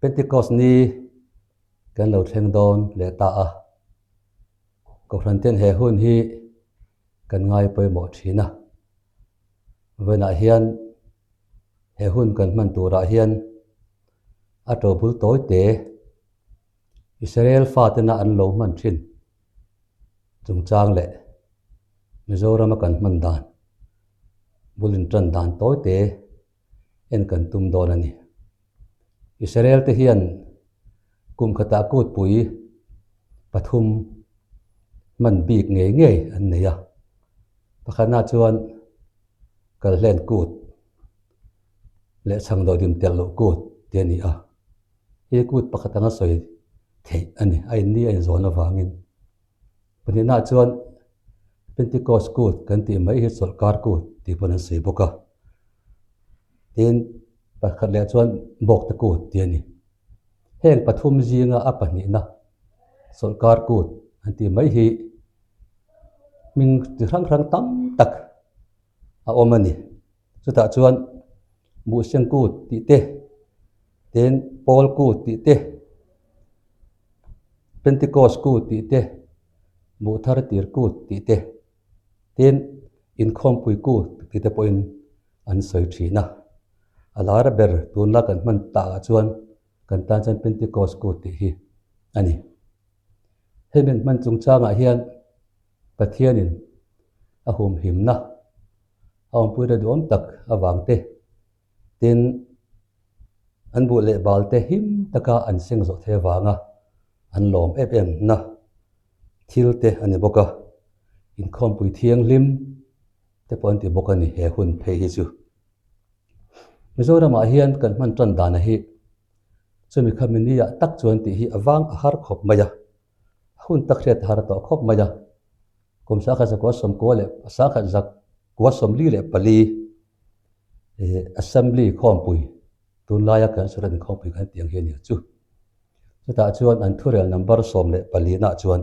Pentecost ni kan lo thleng dawn leh ta a, Kohhran ten he hun hi kan ngai pawimawh thin a. Vawiinah hian he hun kan hman turah hian a to bul tawi te Israel fatena an lo hman thin chungchang leh Mizorama kan hman dan bul intan dan tawi te en kan tum dawn a ni. Israel te hian kum khatah kutpui pathum hman bik ngei ngei an nei a. Pakhatna chuan kalhlen kut leh chhangdawhdim telh loh kut tih a ni a. He kut pakhat anga sawi theih a ni, a inni a inzawn avangin. Pahnihnaah chuan Pentecost kut kan tih mai hi chawlhkar kut tih pawn an sawi bawk a. Tin, pakhat leh chuan Bawkte kut tih a ni. Heng pathum zinga a pahnihna chawlhkar kut an tih mai hi hming chi hrang hrang tam tak a awm a ni. Chutah chuan Buhseng kut tih te, tin Pawl kut tih te, Pentecost kut tih te, Buhthar tir kut tih te, tin Inkhawmpui kut tih te pawhin an sawi thin a. A lar ber tunla kan hman takah chuan kan tan chuan Pentecost kut tih hi a ni. Hemi an hman chungchangah hian Pathianin a humhimna a awmpuina duhawm tak avang te, tin an buh leh bal te him taka an seng zawh theih avanga an lawm em em na thil te a ni bawk a, inkhawmpui thianghlim te pawh an ti bawk a ni he hun phei hi chu. Mizoramah hian kan hman tan dana hi chumi kha mi nia tak chuan tih hi a vang a har khawp mai a, a hun tak hriat a har tawh khawp mai a. Kum sangkhat zakua sawmkua leh sangkhat zakua 44 ih assembly khawmpui tunlaia kan Surat inkhawmpui kan tih ang hi a ni chu. Chutah chuan an thurel number 14 nah chuan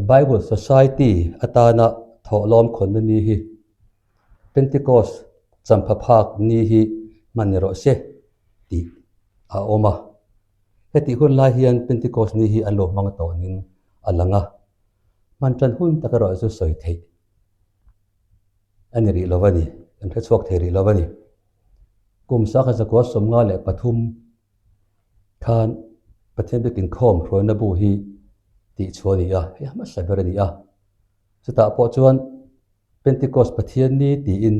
Bible Society atana thawhlawm khawnna ni hi Pentecost champha phak ni hi hman ni rawh se tih a awm a. Hetih hun lai hian Pentecost ni hi an lo hmang tawnin a lang a. Hman tan hun tak erawh chu sawi theih a ni rih lo a ni, kan hre chhuak thei rih lo a ni. Kum sangkhat zakua 53 khan Pathian biak inkhawm hruaina bu hi tih chhuah a ni a, hei hmasa ber a ni a. Chutah pawh chuan Pentecost Pathian ni tiin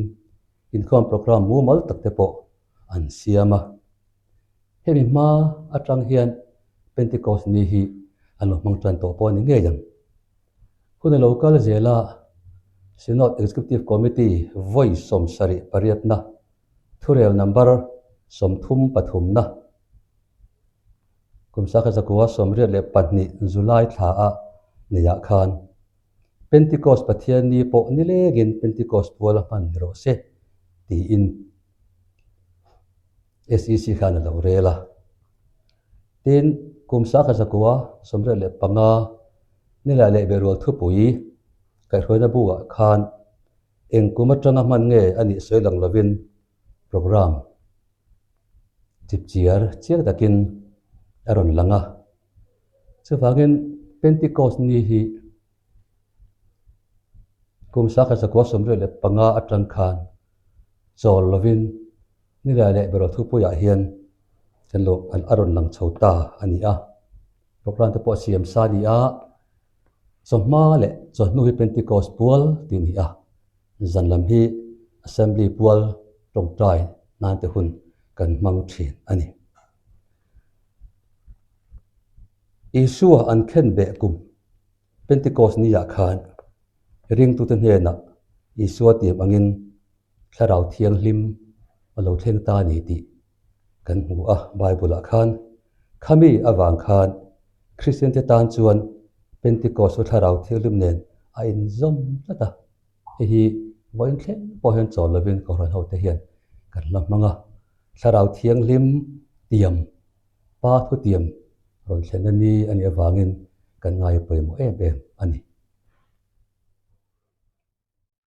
inkhawm programme mumal tak te pawh an siam a. Hemi hma atang hian Pentecost ni hi an lo hmang tan tawh pawh a ni ngei ang. Hun a lo kal zel a, Synod Executive Committee vawi 78 na, thurel number 33 na, kum 1982 July thla a neiah khan Pentecost Pathian ni pawh nilengin Pentecost pual a hman ni rawh se tiin SEC khan a lo rel a. Tin, kum 1985 nilai leh berual thupui kaihhruaina buah khan eng kum atanga hman nge a nih sawi lang lovin programme chipchiar chiang takin a rawn lang a. Chuvangin Pentecost ni hi kum 1985 atang khan chawl lovin Nilai leh Beraw thupuiah hian kan lo a rawn lang chho ta a ni a. Programme te pawh siam sa a ni a, chawhma leh chawhnu hi Pentecost pual tih a ni a, zan lam hi Assembly pual tawngtai nan te hun kan hmang thin a ni. Isua an khen beh kum Pentecost niah khan ringtute hnenah Isua tiam angin Thlarau Thianghlim a lo thleng ta a ni tih kan hmu a Bible-ah khan. Khami avang khan Kristiante tan chuan Pentecost chu Thlarau Thianghlim nen a inzawm tlat a. Hei hi vawiin thleng pawh hian chawl lovin Kohhran hote hian kan la hmang a. Thlarau Thianghlim tiam, Pa thutiam rawn thlenna ni a nih avangin kan ngai pawimawh em em a ni.